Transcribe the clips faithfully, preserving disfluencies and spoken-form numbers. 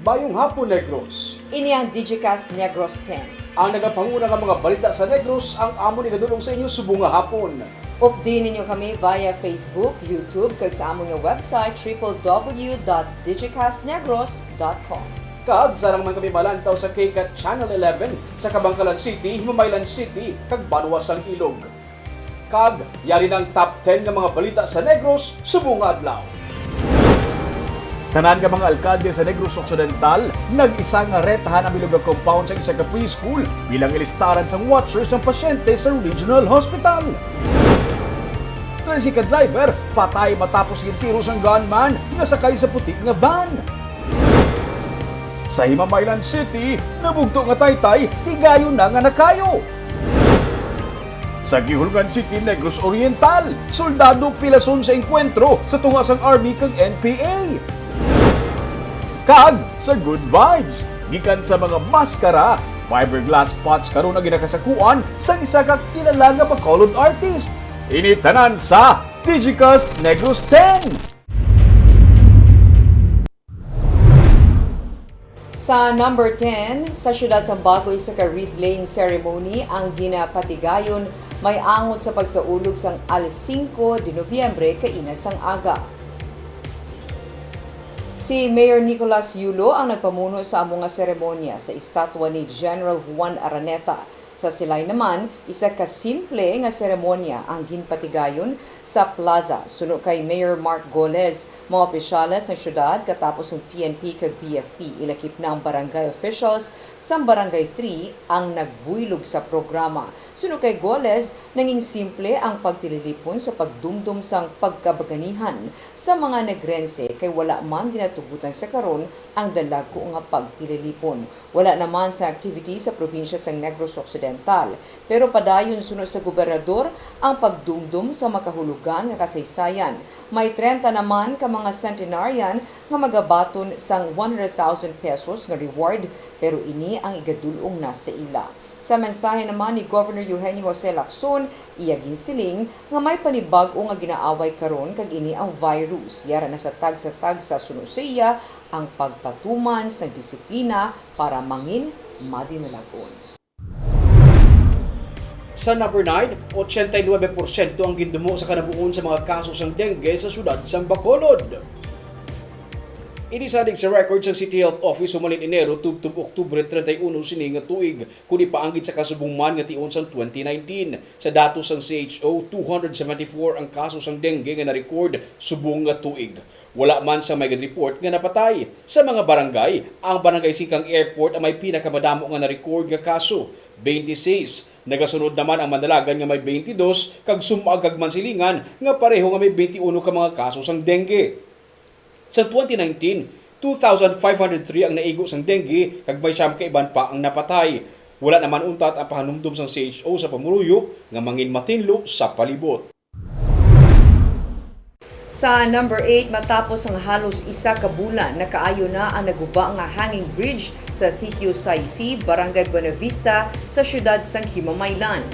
Mayong hapon, Negros. Ini ang Digicast Negros ten. Ang nagapanguna nga mga balita sa Negros ang amon igadulong sa inyo subong nga hapon. Updi ninyo kami via Facebook, YouTube, kag sa amon nga website, triple W dot digicast negros dot com. Kag sarang man kami malantaw sa KCAT Channel eleven sa Kabankalan City, Himamaylan City, kag Banwa sang Ilog. Kag yari na ang top ten nga mga balita sa Negros subong nga adlaw. Tanan nga mga alkalde sa Negros Occidental nag-isa nga retahan ang bilog nga compound sa isa ka preschool bilang ilistaran sang watchers ang pasyente sa regional hospital. Trese ka driver patay matapos gintiro sang gunman nga sakay sa puti nga van. Sa Himamaylan City, nabugto nga taytay, tigayon na nga nakayo. Sa Guihulngan City, Negros Oriental, soldado pilason sa engkwentro sa tunga sang Army kag N P A. Kag sa Good Vibes, gikan sa mga maskara, fiberglass pots karon ang ginakasakuan sang isa ka kilala nga Bacolod artist. Ini tanan sa Digicast Negros ten. Sa number ten, sa siyudad sang Bago, isa ka wreath-laying ceremony ang ginapatigayon may angot sa pagsaulog sang Al Cinco de Noviembre kaina sang aga. Si Mayor Nicolas Yulo ang nagpamuno sa amo nga seremonya sa estatwa ni General Juan Araneta. Sa Silay naman, isa ka simple nga seremonya ang ginpatigayon sa plaza. Suno kay Mayor Mark Goles, mga opisyales sang siyudad, katapos ang P N P kag B F P, ilakip na ang barangay officials sang Barangay three ang nagbuylog sa programa. Suno kay Goles, nanging simple ang pagtililipon sa pagdumdom sang pagkabaganihan sa mga Negrense kay wala man ginatugutan sa karon ang dalagku nga pagtililipon. Wala naman sa activity sa probinsya sang Negros Occidental, pero padayon suno sa gobernador ang pagdumdom sa makahulugan nga kasaysayan. May trenta naman ka mga centenarian nga magabaton sang one hundred thousand pesos nga reward, pero ini ang igadul-ong na sa ila. Sa mensahe naman ni Governor Eugenio Jose Lacson, iya ginsiling nga may panibag-o nga ginaaway karon kag ini ang virus. Yara na sa tagsa-tagsa suno sa iya ang pagpatuman sang disiplina para mangin madinalag-on. Sa number nine, ochenta y nuebe porsyento ang gindumo sa kanabuon sa mga kaso sang dengue sa siyudad sang Bacolod. Ini salig sa record sang City Health Office humalin Enero tubtob Oktubre treinta y uno sini nga tuig, kun ipaanggid sa kasubong man nga tion sang twenty nineteen. Sa datos sang C H O, two hundred seventy-four ang kaso sang dengue nga na-record subong nga tuig. Wala man sang may gin-report nga napatay. Sa mga barangay, ang Barangay Singkang Airport ang may pinakamadamo nga na-record nga kaso, twenty-six. Nagasunod naman ang Manalagan nga may twenty-dos, kag Sumag kag Mansilingan nga pareho nga may twenty-uno ka mga kaso sang dengue. Sa twenty nineteen, two thousand five hundred three ang naigo sang dengue, kag may siyam ka iban pa ang napatay. Wala naman untat ang pahanumdom sang C H O sa pamuluyo nga mangin matinlo sa palibot. Sa number eight, matapos ang halos isa ka bulan, nakaayo na ang naguba nga hanging bridge sa Sitio Saisi, Barangay Buenavista, sa siyudad sang Himamaylan.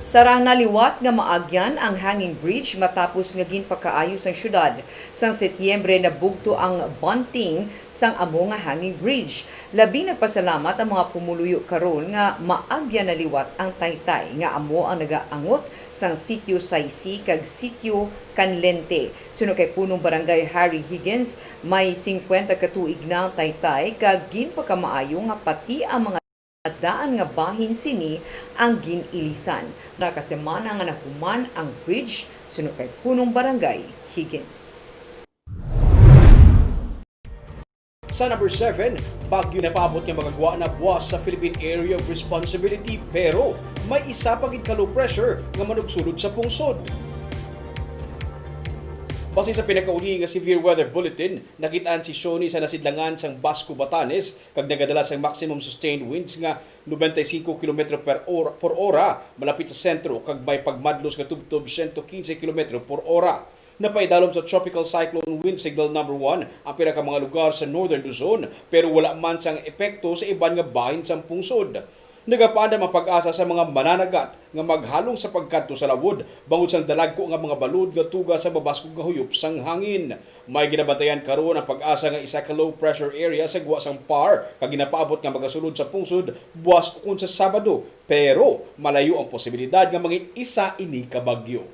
Sarang na liwat nga maagyan ang hanging bridge matapos nga ginpakaayo sang siyudad. Sang Setyembre, nabugto ang bunting sang amo nga hanging bridge. Labi nagpasalamat ang mga pumuluyo karon nga maagyan na liwat ang taytay nga amo ang nagaangot sang Sitio Saisi kag Sitio Canlente. Suno kay Punong Barangay Harry Higgins, may singkwenta ka tuig na ang taytay kag ginpakamaayo nga pati ang mga daan nga bahin sini ang gin-ilisan. Nakasemana nga nahuman ang bridge, suno kay Punong Barangay Higgins. Sa number seven, bagyo napaabot nga makagwa na buwas sa Philippine Area of Responsibility, pero may isa pa gid ka low pressure nga manugsulod sa pungsod. Base sa pinakauli nga severe weather bulletin, nakit-an si Shoni sa nasidlangan sang Basco, Batanes, kag nagadala sang maximum sustained winds nga noventa y cinco kilometro per or-, por ora malapit sa sentro kag may pagmadlos nga tubtob siyento kinse kilometro por ora. Napaidalom sa Tropical Cyclone Wind Signal Number One ang pila ka mga lugar sa Northern Luzon, pero wala man sang epekto sa iban nga bahin sang pungsod. Nagapaandam ang PAGASA sa mga mananagat nga maghalong sa pagkadto sa lawod bangod sang dalagku nga mga balod nga tuga sa mabaskog nga huyop sang hangin. May ginabantayan karon ang PAGASA nga isa ka low pressure area sa gwa sang PAR kag ginapaabot nga magasulod sa pungsod buas ukon sa Sabado, pero malayo ang posibilidad nga mangin isa ini ka bagyo.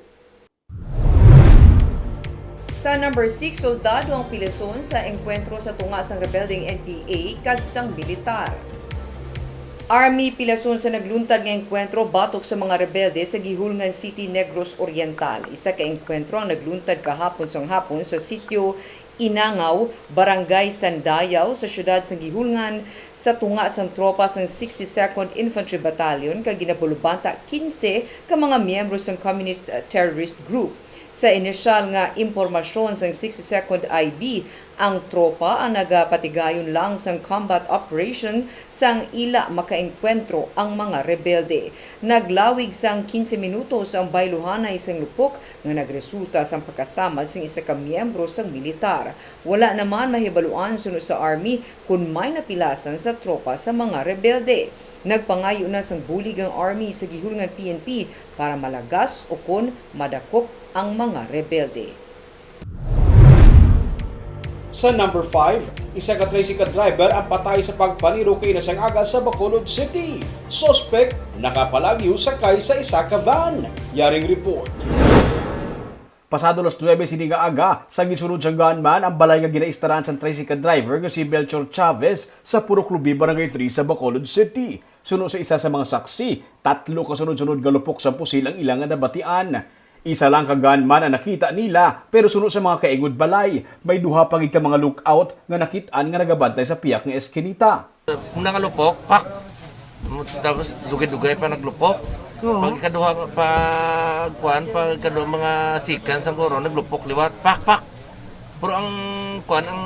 Sa number six, soldado ang pilason sa engkwentro sa tunga sang rebeldeng N P A kag sang militar. Army pilason sa nagluntad nga engkwentro batok sa mga rebelde sa Guihulngan City, Negros Oriental. Isa ka engkwentro ang nagluntad kahapon sang hapon sa sitio Inangaw, Barangay Sandayaw, sa siyudad sang Guihulngan, sa tunga sang tropa sang sixty-second Infantry Battalion kag ginabulubanta quince ka mga miyembro sang Communist, uh, terrorist group. Sa inisyal nga impormasyon sang sixty-second I B, ang tropa ang nagapatigayon lang sang combat operation sang ila makaengkwentro ang mga rebelde. Naglawig sang quince minutos ang bayluhanay sang lupok nga nagresulta sang pagkasamad sang isa ka miyembro sang militar. Wala naman mahibaluan suno sa Army kon may napilasan sa tropa sa mga rebelde. Nagpangayo na sang bulig ang Army sa Guihulngan P N P para malagas ukon madakop ang mga rebelde. Sa number five, isa ka tricycle driver ang patay sa pagpaniro kaina sang aga sa Bacolod City. Suspek nakapalagyo sakay sa isa ka van. Yaring report. Pasado las nuebe sini nga aga, sa ginsulod sang gunman ang balay nga ginaistaran sang tricycle driver nga si Melchor Chavez sa Purok Lubi, Barangay three sa Bacolod City. Suno sa isa sa mga saksi, tatlo ka sunod-sunod nga lupok sang pusil ang ila nga nabatian. Isa lang ka gunman ang nakita nila, pero suno sa mga kaingod balay, may duha pa gid ka mga lookout nga nakit-an nga nagabantay sa pihak nga eskinita. Una nga lupok, pak! Tapos dugay-dugay pa naglupok. Oo. Pag ikaduha, pag kuan, pag ikaduha mga seconds ang guro, naglupok liwat, pak, pak! Pero ang kuan, ang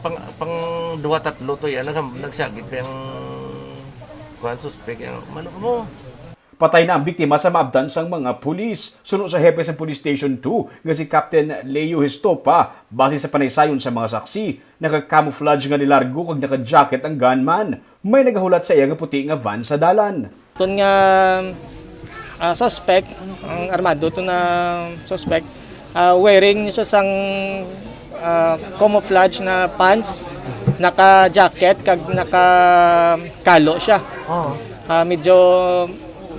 pang, pang duha, tatlo to yan, nag-, nagsagit pa yung kuan, suspect, yung, "Mano mo?" Patay na ang biktima sa maabtan sang mga pulis. Suno sa hepe sa Police Station two nga si Captain Leo Hestopa, base sa panaysayon sa mga saksi, naka-camouflage nga nilargo kag naka-jacket ang gunman. May nagahulat sa iya nga puti nga van sa dalan. Ton nga, ah, suspect, ang armado to na suspect, ah, wearing siya sang, ah, camouflage na pants, naka-jacket kag naka-kalo siya. Oo. Ah, medyo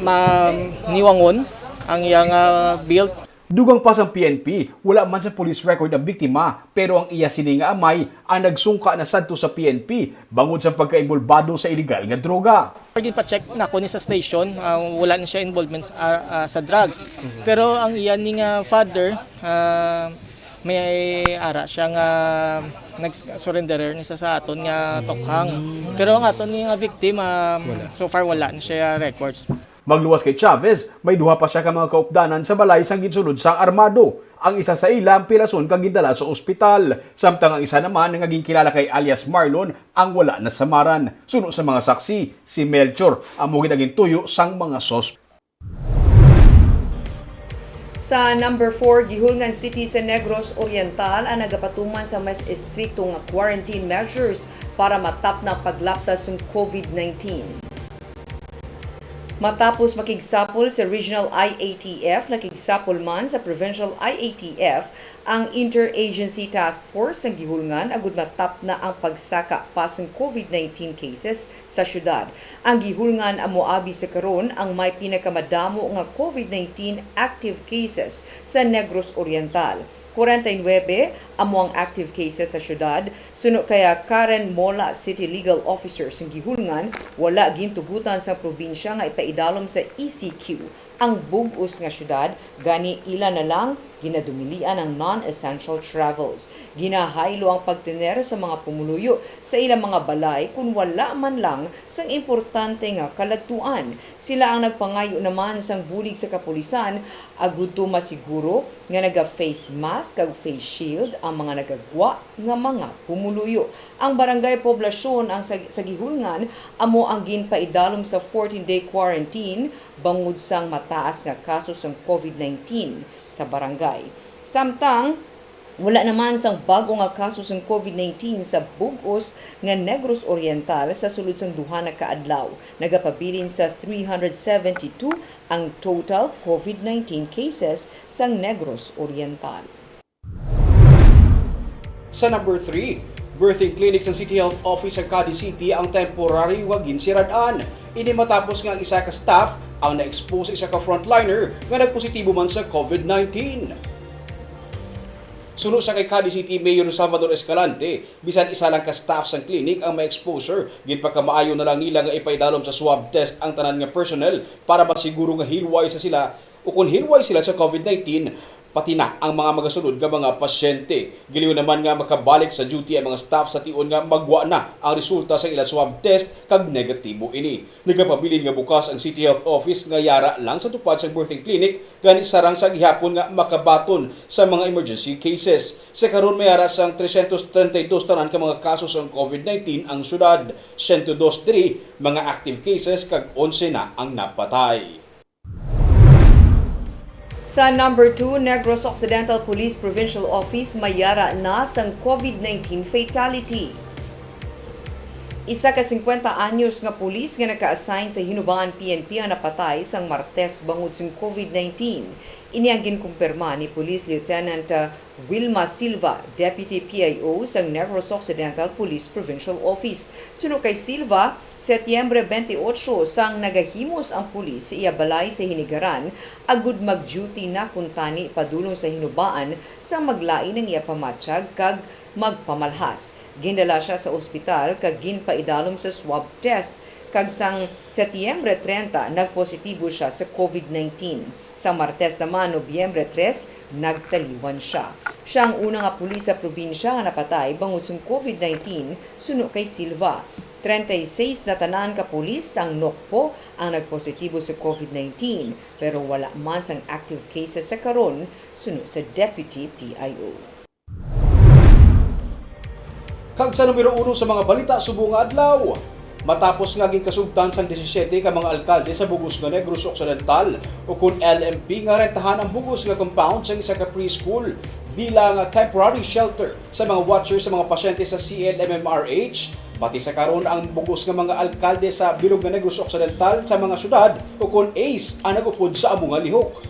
ma-, niwangon ang iyang, ah, build. Dugang pa sang P N P, wala man sa police record ang biktima, pero ang iya sini nga amay ang nagsungka na sadto sa P N P bangod sa pagkaimbulbado sa iligal nga droga. Ginpa-check nako ni sa station, ah, wala na siya involvement, ah, ah, sa drugs. Mhm. Pero ang iya ni nga father, ah, may ara siya nga nag-surrenderer ni sa, sa aton nga tokhang. Mm. Pero ang aton ni nga victim, ah, wala. So far wala na siya records. Magluwas kay Chavez, may duha pa siya ka mga kaupdanan sa balay sang ginsulod sang armado. Ang isa sa ila ang pilason kag gindala sa ospital, samtang ang isa naman nga ginkilala kay alias Marlon ang wala nasamaran. Suno sa mga saksi, si Melchor amo gid ang gintuyo sang mga suspect. Sa number four, Guihulngan City sa Negros Oriental ang nagapatuman sa mas estrikto nga quarantine measures para matapna ang paglaptas sang COVID nineteen. Matapos makigsapol sa Regional I A T F, nakigsapol man sa Provincial I A T F ang Interagency Task Force sang Guihulngan agud matapna ang pagsaka pa sang COVID nineteen cases sa syudad. Ang Guihulngan amo abi sa karon ang may pinakamadamo nga COVID nineteen active cases sa Negros Oriental. Kwarenta y nuebe amo ang active cases sa syudad. Suno kay Karen Mola, City Legal Officer sang Guihulngan, wala gintugutan sang probinsya nga ipaidalom sa E C Q ang bug-os nga syudad, gani ila na lang ginadumilian ang non-essential travels. Ginahaylo ang pagtener sa mga pumuluyo sa ilang mga balay kon wala man lang sang importante nga kaladtuan. Sila ang nagpangayo naman sang bulig sa kapulisan agud to masiguro nga naga-face mask kag face shield ang mga nagagwa nga mga pumuluyo. Ang barangay poblasyon ang sa, sa Guihulngan amo ang ginpaidalom sa fourteen-day quarantine bangod sang mataas nga kaso sang COVID nineteen sa barangay. Samtang Wala naman sang bag-o nga kaso sang COVID nineteen sa bug-os nga Negros Oriental sa sulod sang duha na ka adlaw. Nagapabilin sa three hundred seventy-two ang total COVID nineteen cases sang Negros Oriental. Sa number three, birthing clinic sang City Health Office sa Cadiz City ang temporaryo nga ginsirad-an. Ini matapos nga ang isa ka staff ang na-expose sa isa ka frontliner nga nagpositibo man sa COVID nineteen. Suno sa kay Cadiz City Mayor Salvador Escalante, bisan isa lang ka staff sang clinic ang ma-exposure, ginpakamaayo na lang nila nga ipaidalom sa swab test ang tanan nga personnel para masiguro nga hilway sa sila o kon hilway sila sa COVID nineteen, pati na ang mga magasulod nga mga pasyente. Gilingon naman nga makabalik sa duty ang mga staff sa tion nga magwa na ang resulta sa ila swab test kag negatibo ini. Nagapabilin nga bukas ang City Health Office nga yara lang sa tupad sang birthing clinic, gani sarang sa gihapon nga makabaton sa mga emergency cases. Sa karon, may ara sang tresyentos treinta y dos tanan ka mga kaso sang COVID nineteen ang syudad. Siyento dos diri mga active cases kag onse na ang napatay. Sa number two, Negros Occidental Police Provincial Office mayara na sang COVID nineteen fatality. Isa ka singkwenta anyos nga pulis nga naka-assign sa Hinubaan P N P ang napatay sang Martes bangod sang COVID nineteen. Ini ang ginkumpirma ni Police Lieutenant, uh, Wilma Silva, Deputy P I O sang Negros Occidental Police Provincial Office. Suno kay Silva, Setyembre twenty-eight sang nagahimos ang pulis sa iya balay sa Hinigaran agud mag-duty na kuntani padulong sa Hinubaan sang maglain ang iya pamatyag kag magpamalhas. Gindala sia sa ospital kag ginpaidalom sa swab test, kag sang Setyembre treinta nagpositibo sia sa COVID nineteen. Sa Martes naman, Nobyembre tres, nagtaliwan sia. Sia ang una nga pulis sa probinsya nga napatay bangod sang COVID nineteen, suno kay Silva. Treinta y seis na tanan ka pulis sang Nocpo ang nagpositibo sa COVID nineteen, pero wala man sang active cases sa karon, suno sa Deputy P I O. Kag sa numero uno sa mga balita subong nga adlaw, matapos nga ginkasugtan sang disisiete ka mga alkalde sa bug-os nga Negros Occidental, ukon L M P, nga rentahan ang bug-os nga compound sang isa ka preschool bilang temporary shelter sa mga watchers sa mga pasyente sa C L M M R H, pati sa karon ang bug-os nga mga alkalde sa bilog nga Negros Occidental sa mga syudad, ukon ace, ang nag-upod sa amo nga lihok.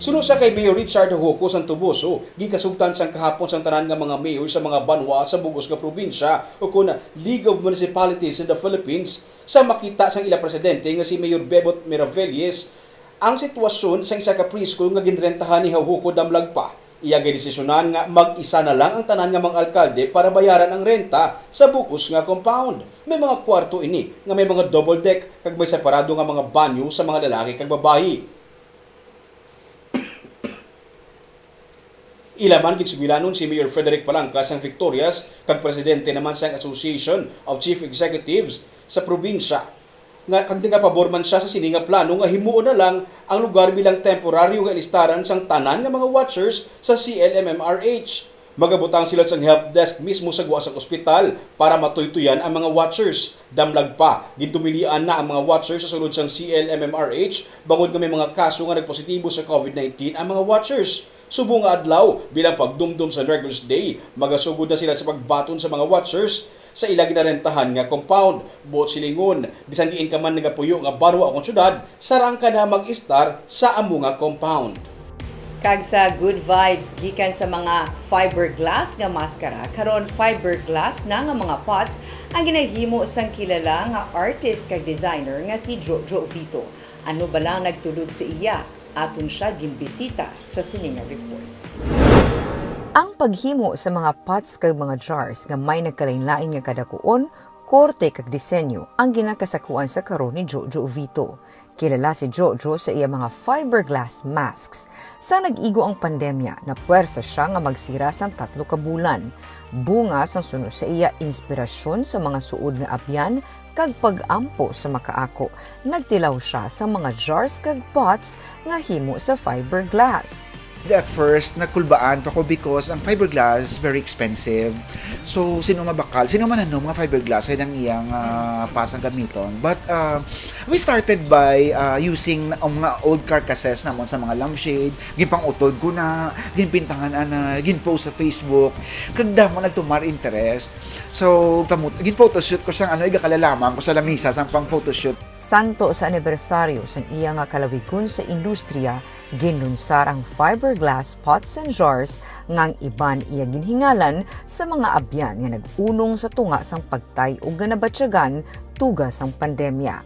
Suno sa kay Mayor Richard Huco Santoboso, ginkasugtan sang kahapon sang tanan nga mga mayor sa mga banwa sa bug-os nga probinsya, ukon League of Municipalities in the Philippines, sa makita sang ila presidente nga si Mayor Bebot Miravelles ang sitwasyon sang isa ka preschool nga ginrentahan ni Huco Damlag pa. Iya gindesisyonan nga mag-isa na lang ang tanan nga mga alkalde para bayaran ang renta sa bug-os nga compound. May mga kwarto ini nga may mga double deck kag may separado nga mga banyo sa mga lalaki kag babayi. Ila man ginsugilanon si Mayor Frederick Palanca sang Victorias kag presidente naman sang Association of Chief Executives sa probinsya, nga kag nagapabor man sia sa sini nga plano nga himuon na lang ang lugar bilang temporaryo nga ilistaran sang tanan nga mga watchers sa C L M M R H. Magabutang sila sang help desk mismo sa gwa sang ospital para matuytuyan ang mga watchers. Damlag pa, gintumilian na ang mga watchers sa sulod sang C L M M R H bangod nga may mga kaso nga nagpositibo sa COVID nineteen ang mga watchers. Subong nga adlaw, bilang pagdumdom sa Workers' Day, magasugod na sila sa pagbaton sa mga watchers sa ila ginarentahan nga compound. Buot silingon, bisan diin ka man nagapuyo nga banwa ukon syudad, sarang ka na mag-estar sa amo nga compound. Kag sa good vibes gikan sa mga fiberglass nga maskara, karon fiberglass na nga mga pots ang ginahimo sang kilala nga artist kag designer nga si Jojo Vito. Ano bala ang nagtulod sa iya? Aton siya ginbisita sa sini nga report. Ang paghimo sa mga pots kag mga jars nga may nagkalainlain nga kadakuon, korte kag disenyo ang ginakasakuan sa karon ni Jojo Vito. Kilala si Jojo sa iya mga fiberglass masks. Sa nag-igo ang pandemya, napwersa siya nga magsira sang tatlo ka bulan. Bunga sang suno sa iya inspirasyon sa mga suod nga abyan kag pag-ampo sa makaako, nagtilaw siya sa mga jars kag pots nga himo sa fiberglass. At first, nagkulbaan pa ko because ang fiberglass very expensive. So, sino mabakal? Sino man ano, mga fiberglass, ay ang iyang ah, pasang gamiton. But uh, we started by uh, using ang mga old carcasses namon sa mga lampshade. Ginpang-utod ko na, ginpintahan ana, ginpost sa Facebook. Kag damo nagtumar interest. So, pamut- ginphotoshoot ko sang ano, igakalalamang ko sa lamisa sang pang-photoshoot. Santo sa anibersaryo sang iya nga kalawigon sa industriya, ginlunsar ang fiberglass pots and jars nga ang iban iya ginhingalan sa mga abyan nga nag-unong sa tunga sang pagtay-og nga nabatyagan tuga sang pandemya.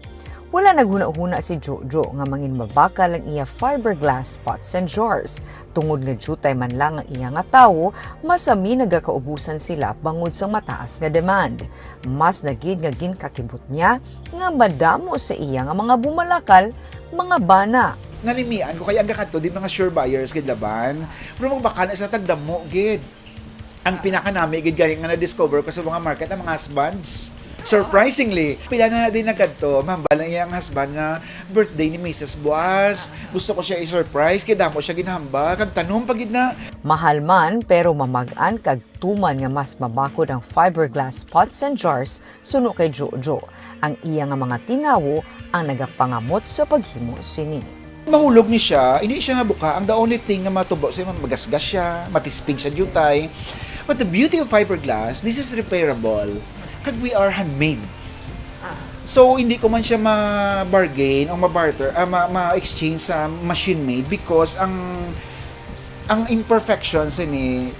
Wala naghunahuna si Jojo nga manginmabakal ang iya fiberglass pots and jars, tungod nga diutay man lang ang iya nga tawo, masami nagakaubusan sila bangod sa mataas nga demand. Mas na gid nga ginkakibot niya nga madamo sa iya nga mga bumalakal, mga bana. Nalimian ko kay ang gakadto di mga sure buyers gid laban. Pero magbakal na sila tagdamo gid. Ang pinakanami gid gani nga na-discover ko sa mga market ang mga husbands. Surprisingly, pila na din nagkadto, mahambal ang iyang husband nga birthday ni Missus Buas. Gusto ko siya i-surprise, kay damo siya ginhambal, kag tanom pa gid na. Mahal man, pero mamag-an kag tuman nga mas mabakod ang fiberglass pots and jars suno kay Jojo. Ang iya nga mga tinawo ang nagapangamot sa paghimo sini. Mahulog ni siya, hindi siya nga buka. Ang the only thing nga matubo sa imo, magasgas siya, matispig siya diutay. But the beauty of fiberglass, this is repairable. Kag we are handmade. So, hindi ko man siya ma-bargain o ma-barter, ah, ma- ma-exchange sa machine-made because ang ang imperfection sini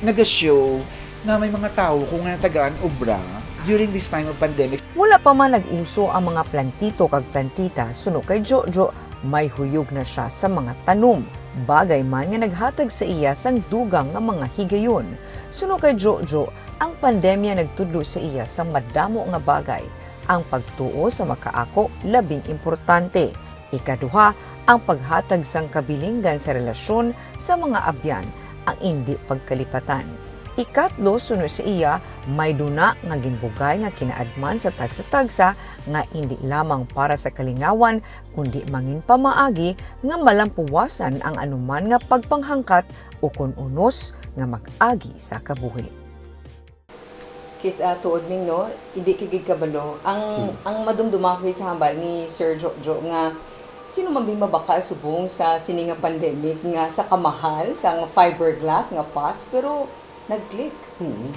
naga-show nga may mga tawo ko nga natagaan obra during this time of pandemic. Wala pa man nag-uso ang mga plantito kag plantita, suno kay Jojo, may huyog na siya sa mga tanom. Bagay man nga naghatag sa iya sang dugang nga mga higayon. Suno kay Jojo, ang pandemya nagtudlo sa iya sang madamo nga bagay. Ang pagtuo sa makaako labing importante. Ikaduha, ang paghatag sang kabilinggan sa relasyon sa mga abyan ang indi pagkalipatan. Ikatlo, suno sa iya, may duna nga ginbugay nga kinaadman sa tagsa-tagsa nga indi lamang para sa kalingawan, kundi manginpamaagi nga malampuwasan ang anuman nga pagpanghangkat ukon unos nga mag-agi sa kabuhi. Kis-, ah, tuod ning, no, hindi ka gid kabalo. Ang, Hmm. ang madumduma ko sa hambal ni Sir Jojo nga sino man bi mabakal subong sa sini nga pandemic nga sa kamahal sang fiberglass nga pots, pero nag-click. Hmm.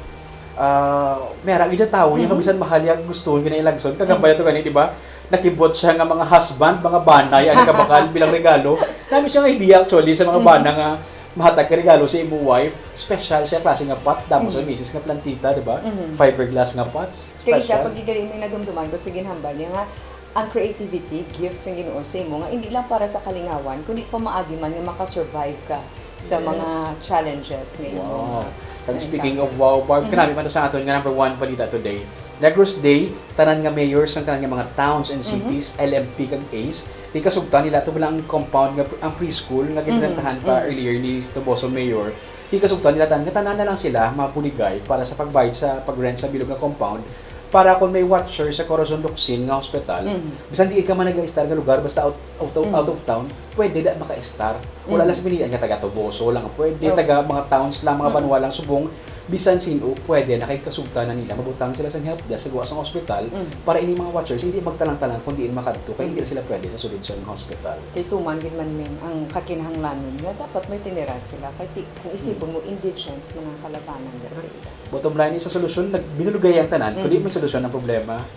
Ah, may ara gid tawo niya, Hmm. bisan mahal niya, gusto niya na ilagson. Kagabay Hmm. to gani, di ba? Nakibot siya nga mga husband, mga banay, ang kabakal bilang regalo. Nami siya nga idea actually sa mga Hmm. bana nga mahatag ka regalo sa imo wife, special siya klase nga pot, damo sa Mhm. misis nga plantita, di ba? Mhm. Fiberglass nga pots, Kay sa special. Pagigari may nadumduman ko sa ginhambal niya nga ang creativity, gift sa Ginoo sa imo nga hindi lang para sa kalingawan, kundi pamaagi man nga makasurvive ka sa Yes. mga challenges nga imo Wow. nga Kag speaking na-encounter. of wow, Barb, Mhm. kanami man to sa aton nga number one balita today. Negros Day, tanan nga mayors sang tanan nga mga towns and Mhm. cities, L M P kag ace, gikasugtan nila tubala ang compound nga pr-, ang preschool nga Mhm. ginrentahan pa Mhm. earlier ni Toboso Mayor. Gikasugtan nila tanan nga tanan na lang sila mabuligay para sa pagbayad sa pag-rent sa bilog nga compound para kon may watcher sa Corazon Locsin nga hospital, Mhm. bisan diin ka man nag-estar nga lugar, basta out, out, of, Mhm. out of town, pwede na maka-estar. Wala lang Mhm. sa pinilian nga taga Toboso lang pwede, Okay. taga mga towns lang, mga Mhm. banwa lang subong, bisan sin-o, pwede na kay kasugtanan nila. Mabutang sila sa help desk sa gawas sang hospital Mhm. para ini mga watchers hindi magtalang-talang kung diin makadto, kay hindi Mhm. na sila pwede sa sulod sang hospital. Kay tuman gid man, Ming, ang kakinahanglanon nga dapat may tiniran sila. Kay ti-, kung isipon Mhm. mo, indigents, mga kalabanan na sa ila. Bottom line, isa solusyon, nag-, binulugay ang tanan, kundi Mhm. may solusyon ang problema.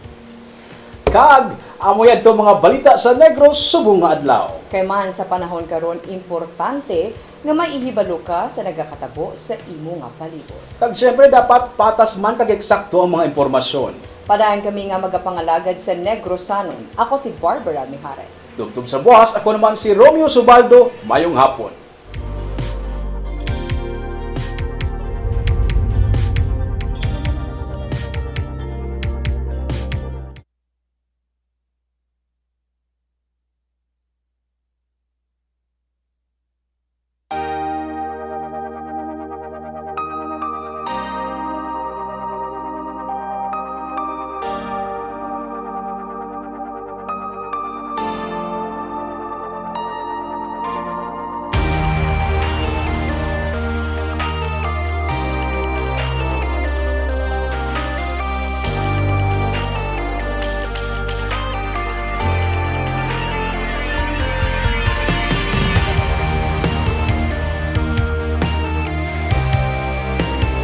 Kag, amo yadto mga balita sa Negros subong nga adlaw. Kay man sa panahon karon, importante nga may ihibalo ka sa nagakatabo sa imo nga palibot. Kag siyempre, dapat patas man kag eksakto ang mga impormasyon. Padayon kami nga magapangalagad sa Negrosanon. Ako si Barbara Mijares. Tubtob sa buwas, ako naman si Romeo Subaldo. Mayong hapon.